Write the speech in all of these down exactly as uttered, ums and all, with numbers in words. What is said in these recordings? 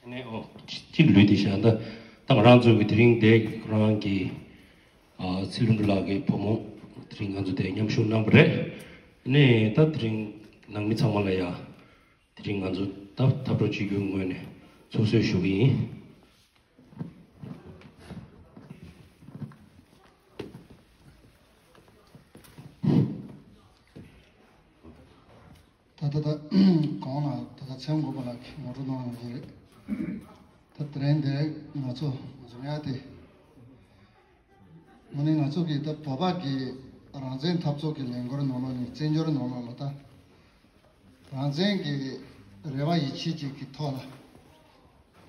ནས་ཨོ་གཅིག་ལུས་ཏེ་བཞག་ད་ད་ང་རང་ཚོ་གི་དེ་རིང་དེ་རང་གི་ཨ་ཚེ་ལྷུན་གྲུབ་ལགས་ཀྱི་བུ་མོ་དེ་རིང་ང་ཚོ་དེ་མཉམ་ཞུགས་གནང་བ་རེད། ནས་ད་དེ་རིང་ནང་མི་ཚང་མ་ལ་ཡ་དེ་རིང་ང་ཚོ་ད་འཐབ་གྲོགས་གཅིག་གྱུར་ངོས་ནས་ཚོགས་གསོལ་ཞུ་གི་ཡིན། ད་ད་ད་གོང་ལ་ད་ད་ཚེ་དབང་དགོན་པ་ལགས་ཀྱིས་ངོ་སྤྲོད་གནང་ཡོང་གི་རེད། ད་དེ་རིང་འདིར་ང་ཚོ་འཛོམས་ཡག་དེ་དངོས་གནས་ང་ཚོ་གི་ད་བོད་པ་གི་རང་བཙན་འཐབ་རྩོད་ཀྱི་ལས་འགུལ་ནང་ལོགས་ནས་བཙན་བྱོལ་ནང་ལོགས་ལ་ད་རང་བཙན་གྱི་རེ་བ་ཡིད་ཆེས་ཅིག་གི་ཐོག་ལ་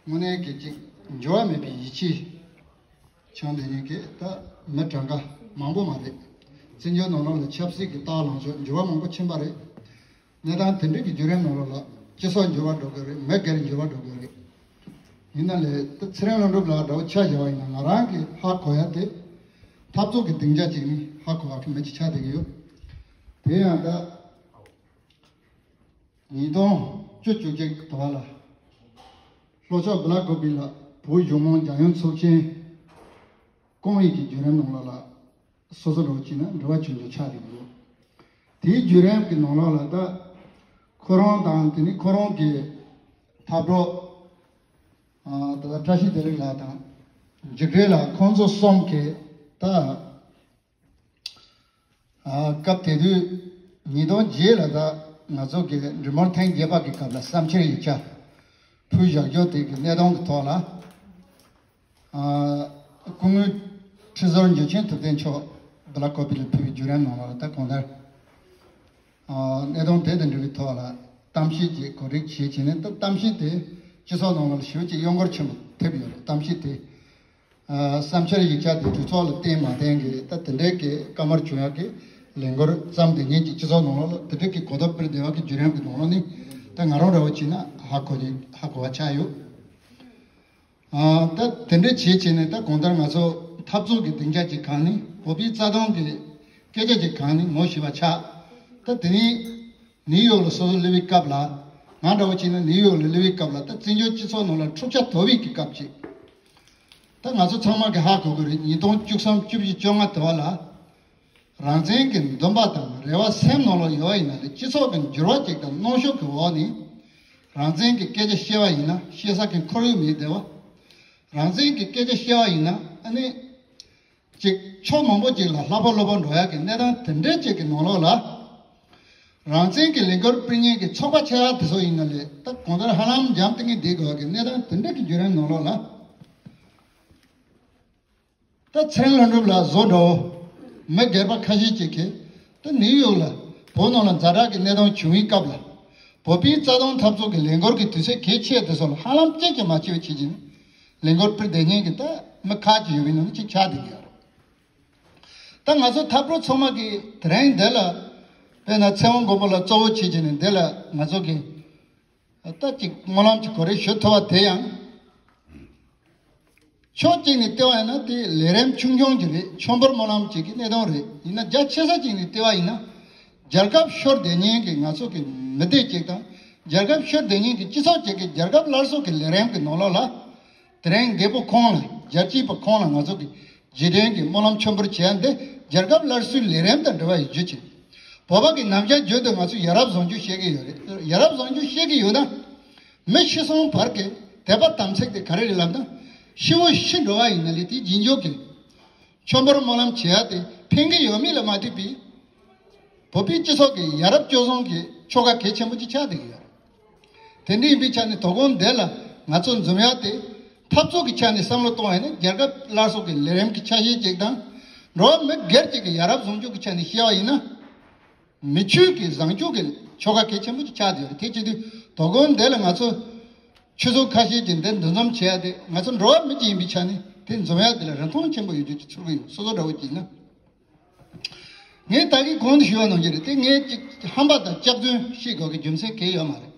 དངོས་གནས་ཀྱི་ཅིག་འགྱུར་བ་མེད་པའི་ཡིད་ཆེས། བྱུང་དེ་ཉིད་ཀྱིས་ད་མི་གྲངས་ཀ་མང་པོ་མ་རེད། བཙན་བྱོལ་ནང་ལོགས་ལ་ཆབ་སྲིད་ཀྱི་རྟགས་ལངས་ཕྱོགས་འགྱུར་བ་མང་པོ་ཕྱིན་པ་རེད། གནས་སྟངས་དེ་འདྲ་གི་བརྒྱུད་རིམ་ནང་ལོགས་ལ་སྤྱི་ཚོགས་འགྱུར་བ་འགྲོ་དགོས་རེད། མི་སྒེར་འགྱུར་བ་འགྲོ་དགོས་རེད། ཡིན་ན་ལས་ད་ཚེ་རིང་ལྷུན་གྲུབ་ལགས་འདྲ་བོ་ཆ་བཞག་པ་ཡིན་ན་ང་རང་གི་ཧ་གོ་ཡ་དེ་འཐབ་རྩོད་ཀྱི་སྡིངས་ཆ་ཅིག་ནི་ཧ་གོ་བ་གི་མི་ཅིག་ཆགས་བསྡད་ཀྱི་ཡོད། དེ་ཡང་ད། ཉིས་སྟོང་བཅུ་བཅུ་གཅིག་དུ་བ་ལ་ལྷོ་ཕྱོགས་སྦེ་ལ་ཀོ་པི་ལ་བོད་གཞུང་མང་རྒྱལ་ཡོངས་ཚོགས་ཆེན་སྐོང་ཡིག་གི་བརྒྱུད་རིམ་ནང་ལོགས་ལ་སོ་སོ་རང་གཅིག་ན་འབྲེལ་བ་བྱུང་རྒྱུ་ཆགས་ཀྱི་ཡོད། དེའི་བརྒྱུད་རིམ་གྱི་ནང་ལོགས་ལ་ད་ཁོ་རང་དང་དེ་ནི་ཁོ་རང་གི་འཐབ་གྲོགས་ད་ལྟ་བཀྲ་ཤིས་བདེ་ལེགས་ལགས་དང་འཇིགས་བྲལ་ལགས་ཁོང་ཚོ་གསུམ་གྱིས་ད། ཨ། སྐབས་དེ་དུས་ཉིས་སྟོང་བརྒྱད་ལ་ད་ང་ཚོ་གི་འབྲི་མོར་ཐེངས་བརྒྱད་པ་གི་སྐབས་ལ་བསམ་འཆར་ཡིག་ཆ་ཕུལ་བཞག་རྒྱུ་དེ་གི་གནས་སྟངས་ཀྱི་ཐོག་ལ། ཨ། སྐུ་ངོ་ཁྲི་ཟུར་འཇུ་ཆེན་ཐུབ་བསྟན་མཆོག་སྦེ་ལ་ཀོ་པི་ལ་ཕུལ་བའི་བརྒྱུད་རིམ་ནང་ལ་ད་གང་ལྟར། ཨ། གནས་སྟངས་དེ་དང་འབྲེལ་བའི་ཐོག་ལ་གཏམ་བཤད་ཅིག་གོ་སྒྲིག་བྱས་བྱས་ནས་ད་གཏམ་བཤད་དེ་སྤྱི་ཚོགས་ནང་ལ་ཞེ་པོ་ཅིག་གཡོ་འགུལ་ཆེན་པོ་ཐེབས་ཡོད་རེད། གཏམ་བཤད་དེ། ཨ། བསམ་འཆར་ཡིག་ཆ་དེ་གྲོས་ཚོགས་ལ་བཏོན་མ་བཏོན་གི་ད་དེ་འདྲའི་གི་བཀའ་མོལ་བྱུང་ཡག་གི་ལས་འགུལ་བརྩམས་དེ་ཉིད་ཀྱི་སྤྱི་ཚོགས་ནང་ལོགས་ལ་དེ་འདྲའི་གི་གོ་རྟོགས་སྤེལ་བསྡད་ཡག་གི་བརྒྱུད་རིམ་གི་ནང་ལོགས་ནི་ད་ང་རང་འདྲ་བོ་བྱས་ན་ཧ་གོ་ཧ་གོ་བ་ཆགས་ཡོད། ཨ། ད་དེ་འདྲ་བྱས་བྱས་ནས་ད་གང་ལྟར་ང་ཚོ་འཐབ་རྩོད་ཀྱི་སྡིངས་ཆ་ཅིག་གང་ནི་བོད་པའི་རྩ་དོན་གྱི་སྐད་ཆ་ཅིག་གང་ནི་ངོ་ཤེས་པ་ཆགས། ད་དེ་ནི་ནིའུ་ཡོག་ལ་སོ་སོ་སླེབས་པའི་སྐབས་ལ་ང་འདྲ་བོ་བྱས་ན་ནིའུ་ཡོག་ལ་སླེབས་པའི་སྐབས་ལ་ད་བཙན་བྱོལ་སྤྱི་ཚོགས་ནང་ལ་འཁྲུག་ཆ་དོད་པའི་གི་སྐབས་ཅིག་ད་ང་ཚོ་ཚང་མ་གི་ཧ་གོ་གི་རེད། ཉིས་སྟོང་བཅུ་གསུམ་བཅུ་བཞི་བཅོ་ལྔ་དུ་བ་ལ་རང་བཙན་གྱི་འདུན་པ་དང་རེ་བ་སེམས་ནང་ལ་ཡོད་པ་ཡིན་ན་ལས་སྤྱི་ཚོགས་ཀྱི་འགྱུར་བ་ཅིག་དང་གནོན་ཤུགས་ཀྱི་འོག་ནས་རང་བཙན་གྱི་སྐད་ཆ་བཤད་པ་ཡིན་ན་བཤད་ས་གི་ཁོར་ཡུག་མེད་བསྡད་པ། རང་བཙན་གྱི་སྐད་ཆ་བཤད་པ་ཡིན་ན་ཨ་ནི་ཅིག་ཕྱོགས་མང་པོ་ཅིག་ལ་ལྷག་པ་ལྷོག་པ་འགྲོ་ཡག་གི་གནས་སྟངས་དེ་འདྲའི་ཅིག་གི་ནང་ལོགས་ལ། རང་བཙན་གྱི་ལས་འགུལ་སྤེལ་མཁན་གྱི་ཚོགས་པ་ཆེ་བ་དེ་ཚོ་ཡིན་ན་ལས་ད་གང་ལྟར་ཧ་ལམ་འཇམ་ཐིང་ངེ་བསྡད་དགོས་ཀྱི་གནས་སྟངས་དེ་འདྲ་གི་བརྒྱུད་རིམ་ནང་ལོགས་ལ། ད་ཚེ་རིང་ལྷུན་གྲུབ་ལགས་བཟོ་འདྲ་བོ་མི་སྒེར་པ་ཁ་ཤས་ཅིག་གིས་ད་ནིའུ་ཡོག་ལ་བོད་ནང་ལ་ཛ་དྲག་གི་གནས་སྟངས་བྱུང་བའི་སྐབས་ལ་བོད་པའི་རྩ་དོན་འཐབ་རྩོད་ཀྱི་ལས་འགུལ་གྱི་དུས་ཚོད་གལ་ཆེ་དེ་ཚོ་ལ་ཧ་ལམ་གཅིག་ཀྱང་མ་བྱས་པ་བྱེད་ཀྱིན་ལས་འགུལ་སྤེལ་བསྡད་མཁན་གྱི་ད་མི་ཁག་ཅིག་ཡོད་པའི་ནང་ནས་གཅིག་ཆགས་བསྡད་ཀྱི་ཡོད་རེད། ད་ང་ཚོ་འཐབ་གྲོགས་ཚང་མ་གིས་དེ་རིང་འདི་ལ་དཔེར་ན་ཚེ་དབང་མགོན་པོ་ལགས་གཙོ་བོ་བྱེད་ཀྱི་ནས་འདི་ལ་ང་ཚོ་གིས་ད་ཅིག་སྨོན་ལམ་གྱི་གོ་རེ་ཞུ་ཐུབ་པ་དེ་ཡང་ཕྱོགས་གཅིག་ནས་བལྟས་པ་ཡིན་ན་དེ་ལས་རིམ་ཆུང་ཆུང་ཅིག་རེད། ཆོས་འབོར་སྨོན་ལམ་ཅིག་གི་གནད་དོན་རེད། ཡིན་ན་རྒྱ་ཆེ་ས་གཅིག་ནས་བལྟས་པ་ཡིན་ན་རྒྱལ་ཁབ་ཤོར་བསྡད་མཁན་གྱི་ང་ཚོ་གི་མི་སྡེ་ཅིག་དང་རྒྱལ་ཁབ་ཤོར་བསྡད་མཁན་གྱི་སྤྱི་ཚོགས་ཅིག་གི་རྒྱལ་ཁབ་སླར་གསོ་གི་ལས་རིམ་གྱི་ནང་ལོགས་ལ། དེ་རིང་རྒད་པོ་ཁོང་ལ་རྒྱལ་གཅེས་པ་ཁོང་ལ་ང་ཚོ་གི་རྗེས་དྲན་གྱི་སྨོན་ལམ་ཆོས་འབོར་བྱས་ཏེ་རྒྱལ་ཁབ་སླར་གསོའི་ལས་རིམ་དང་འབྲེལ་བ་ཡོད་རྒྱུ་ཅིག་བོད་པ་གི་ནམ་ཞག་རྒྱུན་དུ་ང་ཚོ་ཡ་རབས་བཟང་སྤྱོད་བཤད་ཀྱི་ཡོད་རེད། ཡ་རབས་བཟང་སྤྱོད་བཤད་ཀྱི་ཡོད་ན། མི་ཤི་སོང་བར་གྱི་དད་པ་དམ་ཚིག་དེ་ག་རེ་རེད་ལབ་ན། ཤི་བོ་ཤི་འགྲོ་བ་ཡིན་ན་ལས་དེའི་རྗེས་འཇུག་གི་ཆོས་འབོར་སྨོན་ལམ་བྱེད་ཡ་དེ་ཕན་གྱི་ཡོད་མེད་ལ་མ་ལྟོས་པའི། བོད་པའི་སྤྱི་ཚོགས་ཀྱི་ཡ་རབས་སྤྱོད་བཟང་གི་ཆོ་ག་གལ་ཆེན་པོ་ཅིག་ཆགས་བསྡད་ཀྱི་ཡོད་རེད། དེ་འདྲ་ཡིན་པའི་ཆ་ནས་དོ་དགོང་འདི་ལ་ང་ཚོ་འཛོམས་ཡག་དེ་འཐབ་རྩོད་ཀྱི་ཆ་ནས་བསམ་བློ་གཏོང་བ་ཡིན་ན་རྒྱལ་ཁབ་སླར་གསོ་གི་ལས་རིམ་གྱི་ཆ་ཤས་ཅིག་དང་། འགྲོ་བ་མི་སྒེར་གཅིག་གི་ཡ་རབས་བཟང་སྤྱོད་ཀྱི་ཆ་ནས་བཤད་པ་ཡིན་ན། མི་ཆོས་ཀྱི་བཟང་སྤྱོད་ཀྱི་ཆོ་ག་གལ་ཆེན་པོ་ཅིག་ཆགས་བསྡད་ཡོད་རེད། དེ་བྱེད་དུས་དོ་དགོང་འདི་ལ་ང་ཚོ་ཆོས་ཚོགས་ཁ་ཤས་ཀྱིས་འདི་འདུ་འཛོམས་བྱེད་ཡག་དེ་ང་ཚོ་འགྲོ་བ་མི་གཅིག་ཡིན་པའི་ཆ་ནས་དེ་འཛོམས་ཡག་དེ་ལ་རིན་ཐང་ཆེན་པོ་ཡོད་རྒྱུ་ཅིག་ཚོར་གྱི་ཡོད། སོ་སོ་འདྲ་བོ་ཅིག་ཡིན་ན། ངས་ད་གིན་གོང་དུ་ཞུས་པ་ནང་བཞིན་རེད་དེ། ངས་ཅིག་ཧམ་པ་དང་སྐྱག་རྫུན་བཤད་དགོས་ཀྱི་རྒྱུ་མཚན་གང་ཡང་ཡོད་མ་རེད།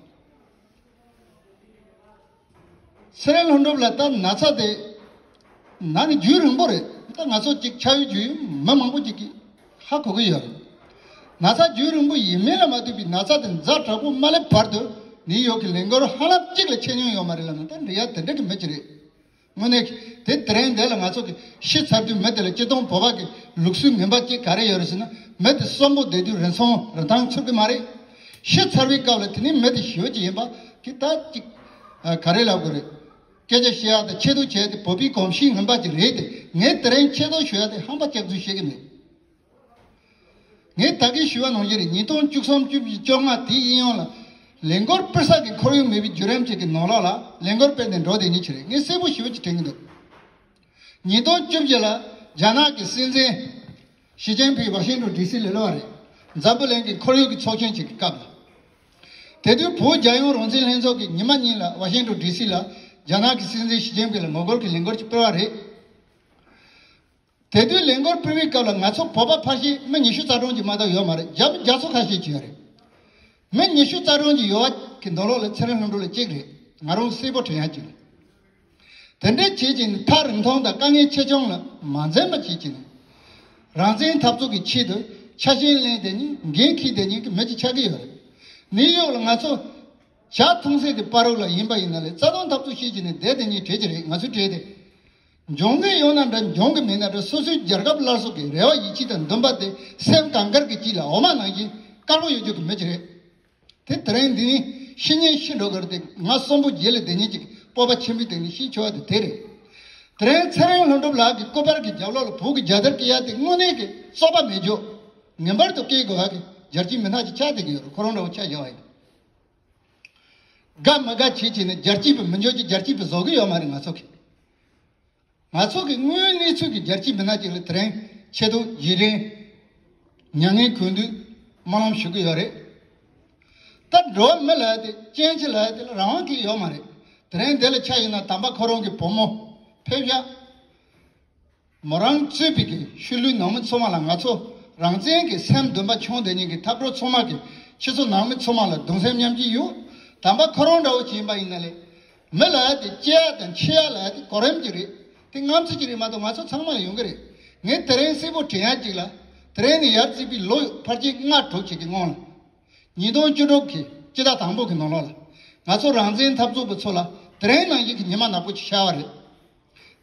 ཚེ་རིང་ལྷུན་གྲུབ་ལགས་ད་ན་ཚ་དེ་ན་ནི་རྒྱུན་རིང་པོ་རེད། ད་ང་ཚོ་ཅིག་ཆ་བོའི་རྒྱུས་མི་མང་པོ་ཅིག་གིས་ཧ་གོ་གི་ཡོད་རེད། ན་ཚ་རྒྱུན་རིང་པོ་ཡིན་མིན་ལ་མ་ལྟོས་པའི་ན་ཚ་དེ་ཛ་དྲག་པོ་མ་སླེབས་བར་དུ་ ནིའུ་ཡོག་གི་ལས་འགུལ་ཧ་ལམ་གཅིག་ལ་ཆད་མྱོང་ཡོད་མ་རེད་ལབ་ན། ད་འགྲིག་ཡ་དེ་འདྲ་གི་མི་ཅིག་རེད། དངོས་གནས་དེ་དེ་རིང་འདི་ལ་ང་ཚོ་གི་ཤི་ཚར་དུས་མི་དེ་ལ་སྤྱིར་བཏང་བོད་པ་གི་ལུགས་སྲོལ་ངན་པ་གཅིག་ག་རེ་ཡོད་རེད་ཟེར་ན། མི་དེ་གསོན་པོ་བསྡད་དུས་རིན་ཐང་རིན་ཐང་ཚུར་གི་མ་རེད། ཤི་ཚར་བའི་སྐབས་ལ་དེ་ནི་མི་དེ་ཞེ་པོ་ཅིག་ཡིན་པ་གི་ད་ཅིག་ག་རེ་ལབ་དགོས་རེད། སྐད་ཆ་བཤད་ཡག་དང་ཆེ་མཐོང་བྱས་ཏེ་བོད་པའི་གོམས་གཤིས་ངན་པ་ཅིག་རེད་དེ། ངས་དེ་རིང་ཆེ་མཐོང་ཞུ་ཡག་དེ་ཧམ་པ་སྐྱག་རྫུན་བཤད་གི་མེད། ངས་ད་གིན་ཞུས་པ་ནང་བཞིན་རེད། ཉིས་སྟོང་བཅུ་གསུམ་བཅུ་བཞི་བཅོ་ལྔ་དེའི་གཡས་གཡོན་ལ་ལས་འགུལ་སྤེལ་ས་གི་ཁོར་ཡུག་མེད་པའི་བརྒྱུད་རིམ་ཅིག་གི་ནང་ལོགས་ལ་ལས་འགུལ་སྤེལ་ནས་འགྲོ་བསྡད་མཁན་ཅིག་རེད། ངས་གསལ་པོ་ཞེ་པོ་ཅིག་དྲན་གི་འདུག་ཉིས་སྟོང་བཅུ་བཞི་ལ་རྒྱ་ནག་གི་སྲིད་འཛིན་ཞི་ཅིན་ཕིང་ཝ་ཤིང་ཏོན་ཌི་སི་ལ་སླེབས་པ་རེད། འཛམ་བུ་གླིང་གི་ཁོར་ཡུག་གི་ཚོགས་ཆེན་ཅིག་གི་སྐབས་ལ། དེ་དུས་བོད་རྒྱལ་ཡོངས་རང་བཙན་ལྷན་ཚོགས་ཀྱིས་ཉི་མ་གཉིས་ལ་ཝ་ཤིང་ཏོན་ཌི་སི་ལ་རྒྱ་ནག་གི་སྲིད་འཛིན་ཞི་ཅིན་ཕིང་ལ་ངོ་རྒོལ་གྱི་ལས་འགུལ་ཅིག་སྤེལ་བ་རེད། དེ་དུས་ལས་འགུལ་སྤེལ་བའི་སྐབས་ལ་ང་ཚོ་བོད་པ་ཕལ་ཆེར་མི་ཉི་ཤུ་རྩ་གྲངས་ཅིག་མ་གཏོགས་ཡོད་མ་རེད། རྒྱ་མི་བརྒྱ་ཚོ་ཁ་ཤས་ཅིག་ཡོད་རེད། མི་ཉི་ཤུ་རྩ་གྲངས་ཅིག་ཡོད་པ་གི་ནང་ལོགས་ལ་ཚེ་རིང་ལྷུན་གྲུབ་ལགས་གཅིག་རེད། ང་རང་གསལ་པོ་དྲན་ཡག་ཅིག་རེད། དེ་འདྲ་བྱེད་ཀྱིན་ཐག་རིང་ཐུང་དང་དཀའ་ངལ་ཆེ་ཆུང་ལ་མ་འཛེམས་པ་བྱེད་ཀྱིན། རང་བཙན་འཐབ་རྩོད་ཀྱི་ཆེད་དུ་ཆ་ཤས་ལེན་བསྡད་མཁན་འགན་འཁྱེར་བསྡད་མཁན་གྱི་མི་ཅིག་ཆགས་ཀྱི་ཡོད་རེད། ནིའུ་ཡོག་ལ་ང་ཚོ་ཇ་འཐུང་ས་དེ་པ་རུག་ལ་ཡིན་པ་ཡིན་ན་ལས་རྩ་དོན་འཐབ་རྩོད་བྱེད་ཀྱིན་ནས་བསྡད་བསྡད་མཁན་གྲས་ཅིག་རེད། ང་ཚོའི་གྲས་དེ། འབྱུང་གི་ཡོད་ན་འདྲ་འབྱུང་གི་མེད་ན་འདྲ། སོ་སོའི་རྒྱལ་ཁབ་སླར་གསོ་གི་རེ་བ་ཡིད་ཆེས་དང་འདུན་པ་དེ་སེམས་གངས་དཀར་གྱི་དཀྱིལ་ལ་འོ་མ་ནང་བཞིན་དཀར་པོ་ཡོད་རྒྱུ་གི་མི་ཅིག་རེད། དེ་དེ་རིང་འདི་ནི་ཤི་ཉེན་ཤི་འགྲོ་གི་རེད་དེ། ང་གསོན་པོ་རྗེས་ལ་བསྡད་མཁན་ཅིག་སྤོབས་པ་ཆེན་པོའི་སྟེང་ནས་ཤི་ཆོག་པ་དེ་དེ་རེད། དེ་རིང་ཚེ་རིང་ལྷུན་གྲུབ་ལགས་ཀྱི་སྐུ་པར་གྱི་རྒྱབ་ལོགས་ལ་བོད་ཀྱི་རྒྱལ་དར་བཀལ་ཡག་དེ་དངོས་གནས་ཀྱི་རྩོད་པ་མེད་རྒྱུ། ངེས་པར་དུ་བཀལ་དགོས་པ་གི་རྒྱལ་གཅེས་མི་སྣ་ཅིག་ཆགས་བསྡད་ཀྱི་ཡོད་རེད། ཁོ་རང་འདྲ་བོ་ཆགས་བཞག་པ་ཡིན། དགའ་མི་དགའ་བྱེད་བྱས་ནས་རྒྱལ་གཅེས་པ་མི་འཇོག་གི་རྒྱལ་གཅེས་པ་བཟོ་གི་ཡོད་མ་རེད་ང་ཚོ་གིས། ང་ཚོ་གི་དངོས་གནས་ཚུལ་གྱི་རྒྱལ་གཅེས་མི་སྣ་ཅིག་ལ་དེ་རིང་ཆེ་མཐོང་རྗེས་དྲན་མྱ་ངན་གུས་འདུད་སྨོན་ལམ་ཞུ་གི་ཡོད་རེད། ད་འགྲོ་བ་མི་ལབ་དེ་སྐྱེ་འཆི་ལབ་དེ་ལ་རང་དབང་གི་ཡོད་མ་རེད། དེ་རིང་འདི་ལ་ཆ་བཞག་ན་དམ་པ་ཁོ་རང་གི་བུ་མོ་ཕེབས་ཤག་མོ་རང་གཙོས་པའི་གི་ཤུལ་ལུས་ནང་མི་ཚང་མ་ལ་ང་ཚོ་རང་བཙན་གྱི་སེམས་འདུན་པ་ཆུང་བསྡད་མཁན་གྱི་འཐབ་གྲོགས་ཚང་མ་གི་ཁྱེད་ཚོ་ནང་མི་ཚང་མ་ལ་གདུང་སེམས་མཉམ་སྐྱེད་ཡོད། དམ་པ་ཁོ་རང་འདྲ་བོ་ཅིག་ཡིན་པ་ཡིན་ན་ལས། མི་ལབ་ཡག་དེ་སྐྱེ་ཡག་དང་འཆི་ཡག་ལབ་ཡག་དེ་གོ་རིམ་གྱི་རེད། དེ་སྔ་ཚོད་ཀྱི་རེད་མ་གཏོགས་ང་ཚོ་ཚང་མ་ལ་ཡོང་གི་རེད། ངས་དེ་རིང་གསལ་པོ་དྲན་ཡག་ཅིག་ལ། དེ་རིང་ནས་ཡར་བརྩིས་པའི་ལོ་ཕལ་ཆེར་ལྔ་དྲུག་ཅིག་གི་སྔོན་ལ། ཉིས་སྟོང་བཅུ་དྲུག་གི་སྤྱི་ཟླ་དང་པོ་གི་ནང་ལོགས་ལ། ང་ཚོ་རང་བཙན་འཐབ་རྩོད་པ་ཚོ་ལ་དེ་རིང་ནང་བཞིན་གྱི་ཉི་མ་ནག་པོ་ཅིག་ཤར་བ་རེད།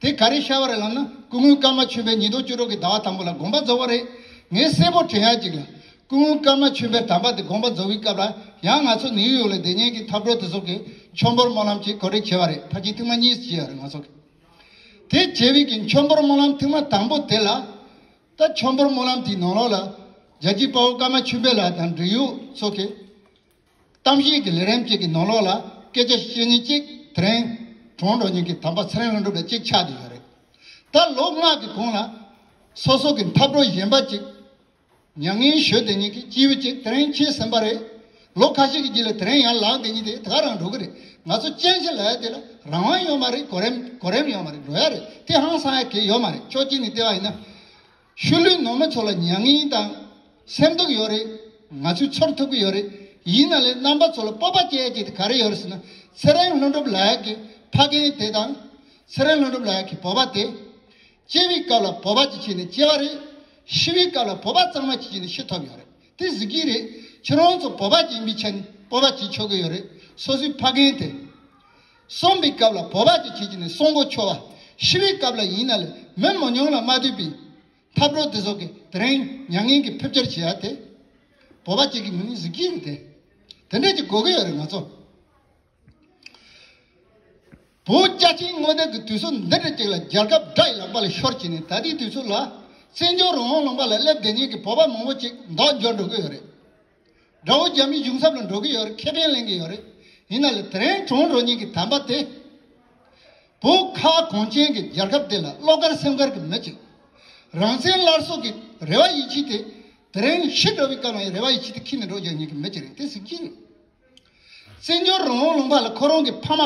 དེ་ག་རེ་ཤར་བ་རེད་ལབ་ན། སྐུ་ངོ་ཀརྨ་ཆོས་འཕེལ་ཉིས་སྟོང་བཅུ་དྲུག་གི་ཟླ་བ་དང་པོ་ལ་དགོངས་པ་རྫོགས་པ་རེད། ངས་གསལ་པོ་དྲན་ཡག་ཅིག་ལ། སྐུ་ངོ་ཀརྨ་ཆོས་འཕེལ་དམ་པ་དེ་དགོངས་པ་རྫོགས་པའི་སྐབས་ལ་ཡང་ང་ཚོ་ནིའུ་ཡོག་ལ་བསྡད་མཁན་གྱི་འཐབ་གྲོགས་དེ་ཚོ་གིས་མཆོད་འབུལ་སྨོན་ལམ་ཅིག་གོ་སྒྲིག་བྱས་པ་རེད། ཕལ་ཆེར་ཐེངས་མ་གཉིས་བྱས་ཡོད་རེད་ང་ཚོ་གིས། དེ་བྱས་པའི་གི་མཆོད་འབུལ་སྨོན་ལམ་ཐེངས་མ་དང་པོ་དེ་ལ། ད་མཆོད་འབུལ་སྨོན་ལམ་དེའི་ནང་ལོགས་ལ་རྒྱལ་གཅེས་དཔའ་བོ་ཀརྨ་ཆོས་འཕེལ་ལགས་དང་འབྲེལ་ཡོད་ཚོ་གིས། གཏམ་བཤད་ཀྱི་ལས་རིམ་གཅིག་གི་ནང་ལོགས་ལ་སྐད་ཆ་བཤད་མཁན་གཅིག་དེ་རིང་གྲོངས་འགྲོ་མཁན་གྱི་དམ་པ་ཚེ་རིང་ལྷུན་གྲུབ་ལགས་གཅིག་ཆགས་བསྡད་ཡོད་རེད། ད་ལོ་ལྔ་གི་གོང་ལ་སོ་སོ་གི་འཐབ་གྲོགས་གཞན་པ་གཅིག་མྱ་ངན་ཞུ་བསྡད་མཁན་གྱི་སྐྱེས་བུ་གཅིག་དེ་རིང་འཆི་ཟིན་པ་རེད། ལོ་ཁ་ཤས་ཀྱི་རྗེས་ལ་དེ་རིང་ཡང་ལངས་བསྡད་མཁན་དེ་ད་ག་རང་འགྲོ་གི་རེད། ང་ཚོ་སྐྱེ་འཆི་ལབ་ཡག་དེ་ལ་རང་དབང་ཡོད་མ་རེད། གོ་རིམ་གོ་རིམ་ཡོད་མ་རེད། འགྲོ་ཡག་རེད། དེ་ཧང་སང་ཡག་གི་ཡོད་མ་རེད། ཕྱོགས་གཅིག་ནས་བལྟས་པ་ཡིན་ན། ཤུལ་ལུས་ནང་མི་ཚོ་ལ་མྱ་ངན་དང་སེམས་སྡུག་ཡོད་རེད། ང་ཚོས་ཚོར་ཐུབ་ཀྱི་ཡོད་རེད། ཡིན་ན་ལས་རྣམ་པ་ཚོ་ལ་སྤོབས་པ་སྐྱེ་ཡག་ཅིག་དེ་ག་རེ་ཡོད་རེད་ཟེར་ན། ཚེ་རིང་ལྷུན་གྲུབ་ལགས་ཀྱི་ཕ་རྒན་དེ་དང་། ཚེ་རིང་ལྷུན་གྲུབ་ལགས་ཀྱི་བོད་པ་དེ། སྐྱེ་བའི་སྐབས་ལ་བོད་པ་ཅིག་བྱས་ནས་སྐྱེ་བ་རེད། ཤི་བའི་སྐབས་ལ་བོད་པ་གཙང་མ་ཅིག་བྱས་ནས་ཤི་ཐུབ་ཡོད་རེད། དེ་གཟིགས་ཀྱི་རེད། ཁྱེད་རང་ཚོ་བོད་པ་ཅིག་ཡིན་པའི་ཆ་ནས་སྤོབས་པ་བྱེད་ཆོག་གི་ཡོད་རེད། སོ་སོའི་ཕ་རྒན་དེ། གསོན་པའི་སྐབས་ལ་བོད་པ་ཅིག་བྱས་ཀྱི་ནས་གསོན་གོ་ཆོག་པ། ཤི་བའི་སྐབས་ལ་ཡིན་ན་ལས་མི་མང་ཉུང་ལ་མ་ལྟོས་པའི་འཐབ་གྲོགས་དེ་ཚོ་གིས་དེ་རིང་མྱ་ངན་གྱི་ཕེབས་སྐྱེལ་བྱེད་ཡག་དེ། བོད་པ་གཅིག་གི་ངོས་ནས་གཟིགས་ཀྱི་རེད་དེ། དེ་འདྲ་ཅིག་དགོས་ཀྱི་ཡོད་རེད་ང་ཚོ། བོད་རྒྱ་ཆེའི་དངོས་དེབ་ཀྱི་དུས་ཚོད་འདི་འདྲ་ཅིག་ལ་རྒྱལ་ཁབ་དགྲ་ཡི་ལག་པ་ལ་ཤོར་བྱས་ནས་ད་ལྟའི་དུས་ཚོད་ལ། བཙན་བྱོལ་རང་དབང་ལུང་པ་ལ་སླེབས་བསྡད་མཁན་གྱི་བོད་པ་མང་པོ་ཅིག་མདོག་འགྱུར་འགྲོ་གི་ཡོད་རེད། དགྲ་བོ་རྒྱ་མིའི་གཞུང་ཚབ་ལ་འགྲོ་གི་ཡོད་རེད། ཁེ་ཕན་ལེན་གི་ཡོད་རེད། ཡིན་ན་ལས་དེ་རིང་གྲོངས་འགྲོ་མཁན་གྱི་དམ་པ་དེ། བོད་ཁ་བ་གངས་ཅན་གྱི་རྒྱལ་ཁབ་དེ་ལ་བློ་དཀར་སེམས་དཀར་གྱི་མི་ཅིག་རང་བཙན་སླར་གསོ་གི་རེ་བ་ཡིད་ཆེས་དེ། དེ་རིང་ཤི་འགྲོ་བའི་སྐབས་ལ་ཡང་རེ་བ་ཡིད་ཆེས་དེ་འཁྱེར་ནས་འགྲོ་རྒྱག་མཁན་གྱི་མི་ཅིག་རེད། དེ་གཟིགས་ཀྱི་རེད། བཙན་བྱོལ་རང་དབང་ལུང་པ་ལ་ཁོ་རང་གི་ཕ་མ་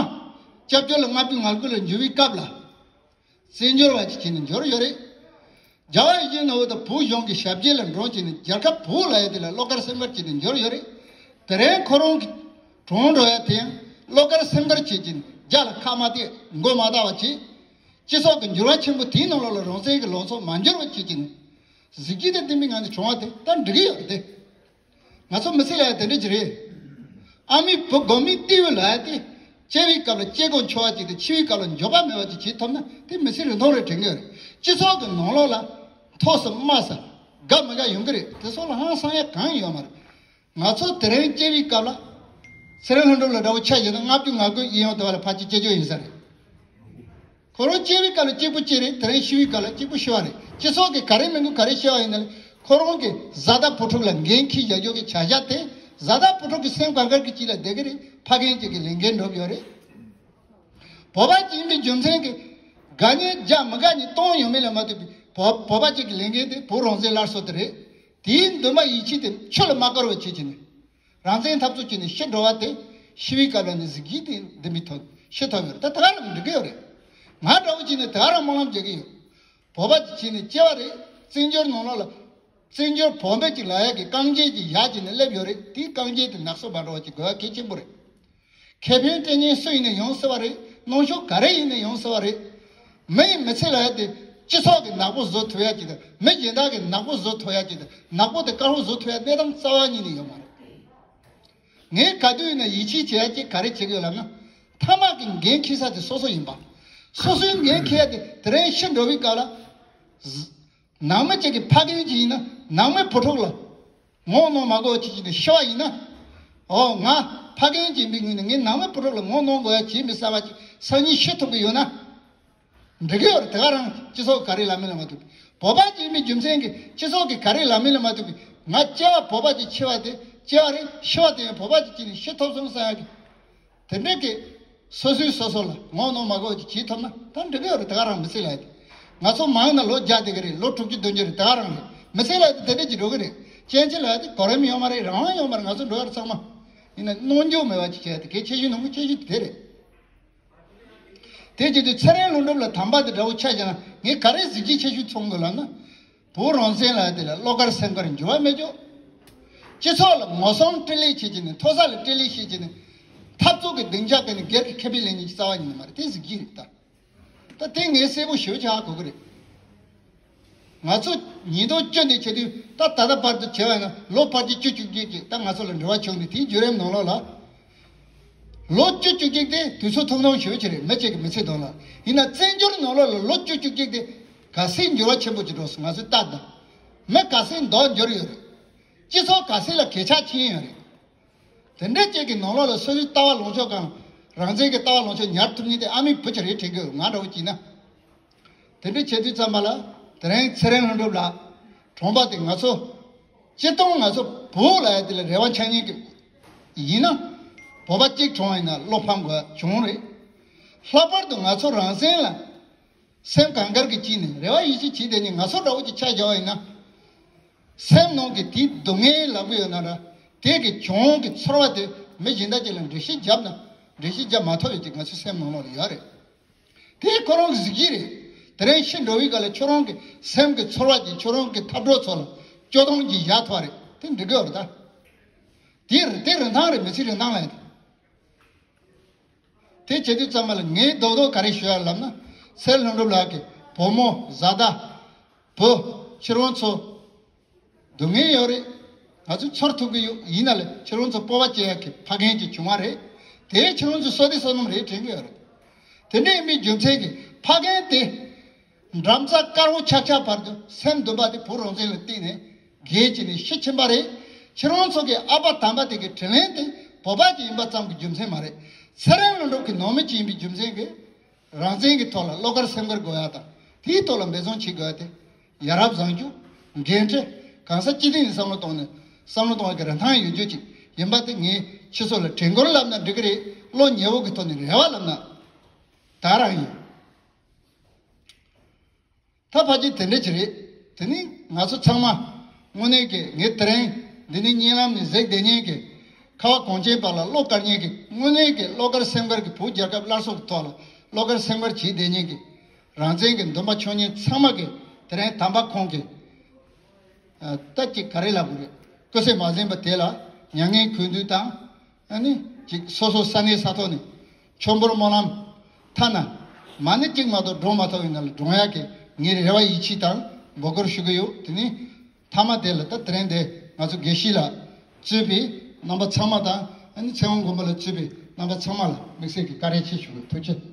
སྐྱབས་བཅོལ་ལ་ལྔ་བཅུ་ང་དགུ་ལ་འབྱོར་བའི་སྐབས་ལ། བཙན་བྱོལ་བ་ཅིག་བྱས་ནས་འབྱོར་ཡོད་རེད། རྒྱལ་བ་ཡིད་བཞིན་ནོར་བུ་དང་བོད་གཞུང་གི་ཞབས་རྗེས་ལ་འབྲངས་བྱས་ནས་རྒྱལ་ཁབ་བོད་ལབ་ཡ་དེ་ལ་བློ་དཀར་སེམས་དཀར་བྱས་ནས་འབྱོར་ཡོད་རེད། དེ་རིང་ཁོ་རང་གི་གྲོངས་འགྲོ་ཡ་དེ་ཡང་བློ་དཀར་སེམས་དཀར་བྱས་ཀྱིན་རྒྱ་ལ་ཁ་མ་གཏད་མགོ་མ་བཏགས་པ་བྱས། སྤྱི་ཚོགས་ཀྱི་འགྱུར་བ་ཆེན་པོ་དེའི་ནང་ལོགས་ལ་རང་བཙན་གྱི་ལང་ཚོ་མ་འགྱུར་བ་བྱས་ཀྱིན། གཟི་བརྗིད་དང་ལྡན་པའི་ངང་ནས་བྱུང་བ་དེ་ད་འགྲིག་གི་ཡོད་རེད་དེ། ང་ཚོ་མི་ཚེ་ལ་ཡང་དེ་འདྲ་ཅིག་རེད། ཨ་མའི་བུ་དགོན་མིང་ཏི་ཝི་ལབ་ཡ་དེ། སྐྱེ་བའི་སྐབས་ལ་སྐྱེ་དགོས་འཆོལ་བ་ཅིག་དང་། འཆི་བའི་སྐབས་ལ་འགྱོད་པ་མེད་པ་ཅིག་བྱེད་ཐུབ་ན། དེ་མི་ཚེ་རིང་ཐུང་རེད་དྲན་གྱི་ཡོད་རེད། སྤྱི་ཚོགས་ཀྱི་ནང་ལོགས་ལ་མཐོ་ས་དམའ་ས་དགའ་མི་དགའ་ཡོང་གི་རེད། དེ་སོགས་ལ་ཧང་སང་ཡ་གང་ཡང་ཡོད་མ་རེད། ང་ཚོ་དེ་རིང་སྐྱེ་བའི་སྐབས་ལ། ཚེ་རིང་ལྷུན་གྲུབ་ལ་འདྲ་བོ་ཆ་བཞག་ན་ལྔ་བཅུ་ང་དགུ་ཡིན་ཡང་དེ་བ་ལ་ཕལ་ཆེར་སྐྱེ་རྒྱུ་ཡིན་ས་རེད། ཁོ་རང་སྐྱེ་བའི་སྐབས་ལ་གཅིག་པུ་སྐྱེ་རེད། དེ་རིང་ཤི་བའི་སྐབས་ལ་གཅིག་པུ་ཤི་བ་རེད། སྤྱི་ཚོགས་ཀྱིས་ག་རེ་མི་དགོས་ག་རེ་བཤད་པ་ཡིན་ན་ལས། ཁོ་རང་གི་བཟའ་ཟླ་བུ་ཕྲུག་ལ་འགན་འཁྱེར་བཞག་རྒྱུ་གི་བྱ་བཞག་དེ། བཟའ་ཟླ་བུ་ཕྲུག་གི་སེམས་གང་དགར་གྱི་དཀྱིལ་ལ་བསྡད་ཀྱི་རེད། ཕ་རྒན་གཅིག་གི་ལས་འགན་སྒྲུབ་ཡོད་རེད། བོད་པ་གཅིག་ཡིན་པའི་རྒྱུ་མཚན་གྱིས། དགའ་ཉེ་རྒྱ་མི་དགའ་ཉེ་གཏོང་ཡོང་མིན་ལ་མ་ལྟོས་པའི་བོད་བོད་པ་གཅིག་གི་ལས་འགན་དེ་བོད་རང་བཙན་སླར་གསོ་དེ་རེད། དེའི་འདུན་པ་ཡིད་ཆེས་དེ་ཆུ་ལ་མ་བསྐོར་བ་བྱེད་ཀྱི་ནི། རང་བཙན་འཐབ་རྩོད་བྱས་ནས་ཤི་འགྲོ་བ་དེ། ཤི་བའི་སྐབས་ལ་ནི་གཟི་བརྗིད་དེ་འདི་མི་ཐོབ་ཤི་ཐོབ་ཡོད་རེད། ད་ད་ག་རང་འགྲིག་གི་ཡོད་རེད། ང་འདྲ་བོ་བྱས་ནས་ད་ག་རང་སྨོན་ལམ་རྒྱག་གི་ཡོད། བོད་པ་ཅིག་བྱས་ནས་སྐྱེ་བ་རེད། བཙན་བྱོལ་ནང་ལོགས་ལ། བཙན་བྱོལ་བོད་འབད་ཅིག་ལབ་ཡག་གི་རྐང་རྗེས་ཀྱི་ཡག་ཅིག་ནས་སླེབས་ཡོད་རེད། དེའི་རྐང་རྗེས་དེ་ནག་སོ་བ་འགྲོ་བ་ཅིག་དགོས་ཡ་གལ་ཆེན་པོ་རེད། ཁེ་ཕན་སྤྲད་མཁན་སུ་ཡིན་ན་ཡོང་སྲིད་པ་རེད། གནོན་ཤུགས་ག་རེ་ཡིན་ན་ཡོང་སྲིད་པ་རེད། མི་ཡི་མི་ཚེ་ལ་ཡ་དེ་སྤྱི་ཚོགས་ཀྱི་ནག་པོ་བཟོ་ཐུབ་ཡ་ཅིག་དང་། མི་གཞན་དག་གི་ནག་པོ་བཟོ་ཐུབ་ཡ་ཅིག་དང་། ནག་པོ་དེ་དཀར་པོ་བཟོ་ཐུབ་ཡ་གནས་སྟངས་རྩ་བ་ཉིད་ནས་ཡོད་མ་རེད། ངས་ག་དུས་ཡིན་ན་ཡིད་ཆེས་བྱེད་ཡ་ཅིག་ག་རེ་བྱེད་ཀྱི་ཡོད་ལབ་ན། མཐའ་མ་གི་འགན་འཁྱེར་ས་དེ་སོ་སོ་ཡིན་པ། སོ་སོའི་འགན་འཁྱེར་ཡ་དེ་དེ་རིང་ཤི་འགྲོ་བའི་སྐབས་ལ། ནང་མི་གཅིག་གི་ཕ་རྒན་གཅིག་ཡིན་ན། ནང་མི་བུ་ཕྲུག་ལ་ངོ་གནོང་མ་དགོས་ཅིག་ཅིག་ནས་ཤི་བ་ཡིན་ན། ཨོ་ང་ཕ་རྒན་གཅིག་ཡིན་པའི་ངོས་ནས་ངས་ནང་མི་བུ་ཕྲུག་ལ་ངོ་གནོང་དགོས་ཡ་ཅིག་མི་གསར་པ་ཅིག་སང་ཉིན་ཤི་ཐུབ་ཀྱི་ཡོད་ན། འགྲིག་གི་ཡོད་རེད། དེ་ག་རང་སྤྱི་ཚོགས་ག་རེ་ལབ་མིན་ལ་མ་ལྟོས། བོད་པ་གཅིག་ཡིན་པའི་རྒྱུ་མཚན་གྱིས་སྤྱི་ཚོགས་ཀྱིས་ག་རེ་ལབ་མིན་ལ་མ་ལྟོས་པའི། ང་སྐྱེ་བ་བོད་པ་ཅིག་འཆི་བ་དེ་སྐྱེ་བ་རེད། ཤི་བ་དེ་ཡང་བོད་པ་ཅིག་སྐྱེས་ནས་ཤི་ཐུབ་སོང་བསམ་ཡ་གི། དེ་འདྲ་གི་སོ་སོས་སོ་སོ་ལ་ངོ་གནོང་མ་དགོས་ཅིག་བྱེད་ཐུབ་ན་ད་འགྲིག་གི་ཡོད་རེད། དེ་ག་རང་མི་ཚེ་ལ་ཡ་དེ། ང་ཚོ་མང་ན་ལོ་བརྒྱ་བསྡད་ཀྱི་རེད། ལོ་དྲུག་ཅུ་བདུན་ཅུ་རེད། དེ་ག་རང་རེད། མི་ཚེ་ལ་ཡ་དེ་དེ་འདྲ་ཅིག་འགྲོ་གི་རེད། སྐྱེ་འཆི་ལ་ཡ་དེ་གོ་རིམ་ཡོད་མ་རེད། རང་དབང་ཡོད་མ་རེད། ང་ཚོ་འགྲོ་ཡ་རེད་ཚང་མ། ཡིན་ན་གནོང་འགྱོད་མེད་པ་ཅིག་བྱས་ཏེ་གལ་ཆེ་ཤོས་ནང་གི་ཆེ་ཤོས་དེ་རེད། དེ་བྱེད་དུས་ཚེ་རིང་ལྷུན་གྲུབ་ལ་དམ་པ་དེ་འདྲ་བོ་ཆ་བཞག་ན་ངས་ག་རེ་གཟི་བརྗིད་ཆེ་ཤོས་མཚོན་དགོས་ལབ་ན། བོད་རང་བཙན་ལབ་ཡ་དེ་ལ་བློ་དཀར་སེམས་དཀར་འགྱུར་བ་མེད་ཅོག་སྤྱི་ཚོགས་ལ་ངོ་སྲུང་སྤྲེལ་ལད་བྱེད་ཀྱི་ནི། མཐོ་ས་ལ་སྤྲེལ་ལད་བྱེད་ཀྱི་ནི། འཐབ་རྩོད་ཀྱི་སྡིངས་ཆ་གི་ནི་སྒེར་གྱི་ཁེ་ཕན་ལེན་མཁན་གྱི་རྩ་བ་ཉིད་ནས་མ་རེད། དེ་གཟི་བརྗིད་རེད་ད། ད་དེ་ངས་གསལ་པོ་ཞེ་པོ་ཅིག་ཧ་གོ་གི་རེད། ང་ཚོ་ཉིས་སྟོང་བཅུ་འདི་བྱེད་དུས་ད་ད་ལྟ་བར་དུ་བྱས་པ་ཡིན་ན་ལོ་ཕལ་ཆེར་བཅུ་གཅིག་གཅིག་ཅིག་ད་ང་ཚོ་ལ་འབྲེལ་བ་བྱུང་ནས། དེའི་བརྒྱུད་རིམ་ནང་ལོགས་ལ། ལོ་བཅུ་གཅིག་གཅིག་དེ་དུས་ཚོད་ཐུང་ཐུང་ཞེ་པོ་ཅིག་རེད། མི་གཅིག་གི་མི་ཚེ་དོན་ལ། ཡིན་ན་བཙན་བྱོལ་ནང་ལོགས་ལ་ལོ་བཅུ་གཅིག་གཅིག་དེ་ག་ཚད་འགྱུར་བ་ཆེན་པོ་ཅིག་འགྲོ་སོང་། ང་ཚོས་ལྟ་དང་། མི་ག་ཚད་མདོག་འགྱུར་ཡོད་རེད། སྤྱི་ཚོགས་ག་ཚད་ལ་གས་ཆག་ཕྱིན་ཡོད་རེད། དེ་འདྲ་ཅིག་གི་ནང་ལོགས་ལ་སོ་སོའི་ལྟ་བ་ལངས་ཕྱོགས་གང་། རང་བཙན་གྱི་ལྟ་བ་ལངས་ཕྱོགས་ཉར་ཐུབ་མཁན་དེ་ཨ་མའི་བུ་ཅིག་རེད་དྲན་གི་ཡོད། ང་འདྲ་བོ་བྱས་ན། དེ་འདྲ་བྱེད་དུས་ཙམ་པ་ལ། དེ་རིང་ཚེ་རིང་ལྷུན་གྲུབ་ལགས་གྲོངས་པ་དེ་ང་ཚོ་སྤྱིར་བཏང་ང་ཚོ་བོད་ལབ་ཡ་དེ་ལ་རེ་བ་འཆང་མཁན་གྱི་ཡིན་ན། བོད་པ་གཅིག་གྲོངས་ཡིན་ན་བློ་ཕམ་དགོས་བྱུང་རེད། ལྷག་པར་དུ་ང་ཚོ་རང་བཙན་ལ་སེམས་གངས་དཀར་གྱིས་བསྐྱིལ་ནས་རེ་བ་ཡིད་ཆེས་བྱེད་བསྡད་མཁན་ང་ཚོ་འདྲ་བོ་ཅིག་ཆ་བཞག་པ་ཡིན་ན། སེམས་ནང་གི་དེའི་སྡུག་བསྔལ་ལབ་གི་ཡོད་ན་ར། དེ་གི་གྱོང་གི་ཚོར་བ་དེ་མི་གཞན་དག་ཅིག་ལ་འགྲེལ་བཤད་བརྒྱབ་ན་འགྲེལ་བཤད་བརྒྱབ་མ་ཐུབ་ཡོད་ཅིག་ང་ཚོའི་སེམས་ནང་ལོགས་ལ་ཡོད་རེད། དེ་ཁོ་རང་གི་གཟི་བརྗིད་རེད། དེ་རིང་ཤི་འགྲོ་བའི་སྐབས་ལ་ཁྱོད་རང་གི་སེམས་ཀྱི་ཚོར་བ་ཅིག་ཁྱོད་རང་གི་འཐབ་གྲོགས་ཚོ་ལ་སྐྱོ་གདུང་ཅིག་བཞག་ཐུབ་པ་རེད། དེ་འགྲིག་གི་ཡོད་རེད་ད། དེ་རེད། དེ་རིན་ཐང་རེད། མི་ཚེ་རིན་ཐང་ལ་ཡིན། དེ་བྱེད་དུས་ཙམ་པ་ལ་ངས་རྡོག་རྡོག་ག་རེ་ཞུ་ཡ་ལབ་ན། ཚེ་ལྷུན་གྲུབ་ལགས་ཀྱི་བུ་མོ་བཟའ་ཟླ་བུ་ཁྱེད་རང་ཚོ་སྡུག་བསྔལ་ཡོད་རེད། ང་ཚོས་ཚོར་ཐུབ་ཀྱི་ཡོད། ཡིན་ན་ལས་ཁྱེད་རང་ཚོ་སྤོབས་པ་སྐྱེ་ཡ་གི་ཕ་རྒན་ཅིག་བྱུང་བ་རེད། དེ་ཁྱེད་རང་ཚོའི་བསོད་བདེ་བསོད་ནམས་རེད་དྲན་གྱི་ཡོད་རེད། དེ་འདྲ་ཡིན་པའི་རྒྱུ་མཚན་གྱིས་ཕ་རྒན་དེ། འགྲམ་རྩ་དཀར་པོ་ཆག་ཆག་བར་དུ་སེམས་འདུན་པ་དེ་བོད་རང་བཙན་ལ་བརྟེན་ནས་རྒས་བྱས་ནས་ཤི་ཕྱིན་པ་རེད། ཁྱེད་རང་ཚོ་གི་ཨ་ཕ་དམ་པ་དེ་གི་དྲིན་ལན་དེ་བོད་པ་ཅིག་ཡིན་པ་ཙམ་གྱི་རྒྱུ་མཚན་མ་རེད། ཚེ་རིང་ལྷུན་གྲུབ་ཀྱི་ནང་མི་ཅིག་ཡིན་པའི་རྒྱུ་མཚན་གྱིས། རང་བཙན་གྱི་ཐོག་ལ་བློ་དཀར་སེམས་དཀར་དགོས་ཡ་དང་། དེའི་ཐོག་ལ་འབད་བརྩོན་བྱེད་དགོས་ཡ་དེ། ཡ་རབས་བཟང་སྤྱོད། འགན་འཁྲི། གང་ཟག་སྤྱི་བདེ་ནས་བསམ་བློ་གཏོང་ནས། བསམ་བློ་གཏོང་ཡ་གི་རིན་ཐང་ཡོད་རྒྱུ་ཅིག་ཡིན་པ་དེ་ངས་ཁྱེད་ཚོ་ལ་དྲན་སྐུལ་ལབ་ན་འགྲིག་གི་རེད། བློ་ཉེ་བོ་གི་ཐོག་ནས་རེ་བ་ལབ་ན་ད་རང་ཡིན། ད་ཕལ་ཆེར་དེ་འདྲ་ཅིག་རེད། དེ་ནི་ང་ཚོ་ཚང་མ་དངོས་གནས་ཀྱི་ངས་དེ་རིང་འདི་ནས་བརྙན་ལམ་ནས་གཟིགས་བསྡད་མཁན་གྱི་ཁ་བ་གངས་ཅན་པ་ལ་བློ་དཀར་མཁན་གྱི། དངོས་གནས་ཀྱི་བློ་དཀར་སེམས་དཀར་གྱི་བོད་རྒྱལ་ཁབ་སླར་གསོ་གི་ཐོག་ལ་བློ་དཀར་སེམས་དཀར་བྱེད་བསྡད་མཁན་གྱི། རང་བཙན་གྱི་འདུན་པ་འཆང་མཁན་ཚང་མ་གི་དེ་རིང་དམ་པ་ཁོང་གི་ད་ཅིག་ག་རེ་ལབ་དགོས་རེད། སྐུ་ཚེ་མ་ཟིན་པ་དེ་ལ་མྱ་ངན་གུས་འདུད་དང་། ཨ་ནི་ཅིག་སོ་སོ་ས་གནས་ས་ཐོག་ནས་ཆོས་འབོར་སྨོན་ལམ་ཐ་ན་མ་ཎི་གཅིག་མ་གཏོགས་སྒྲུང་མ་ཐོབ་ཡིན་ན་ལ་སྒྲུང་ཡག་གི་ངའི་རེ་བ་ཡིད་ཆེས་དང་འབོད་སྐུལ་ཞུ་གི་ཡོད། དེ་ནི་མཐའ་མ་དེ་ལ་ད་དེ་རིང་འདི་ང་ཚོ་དགེ་བཤེས་ལགས་གཙོས་པའི་རྣམ་པ་ཚང་མ་དང་ ཨ་ནི་ཚེ་དབང་དགོན་པ་ལ་བཅས་པའི་རྣམ་པ་ཚང་མ་ལ་དམིགས་བསལ་གྱི་བཀའ་དྲིན་ཆེ་ཞུ་གི། ཐུགས་རྗེ་ཆེ།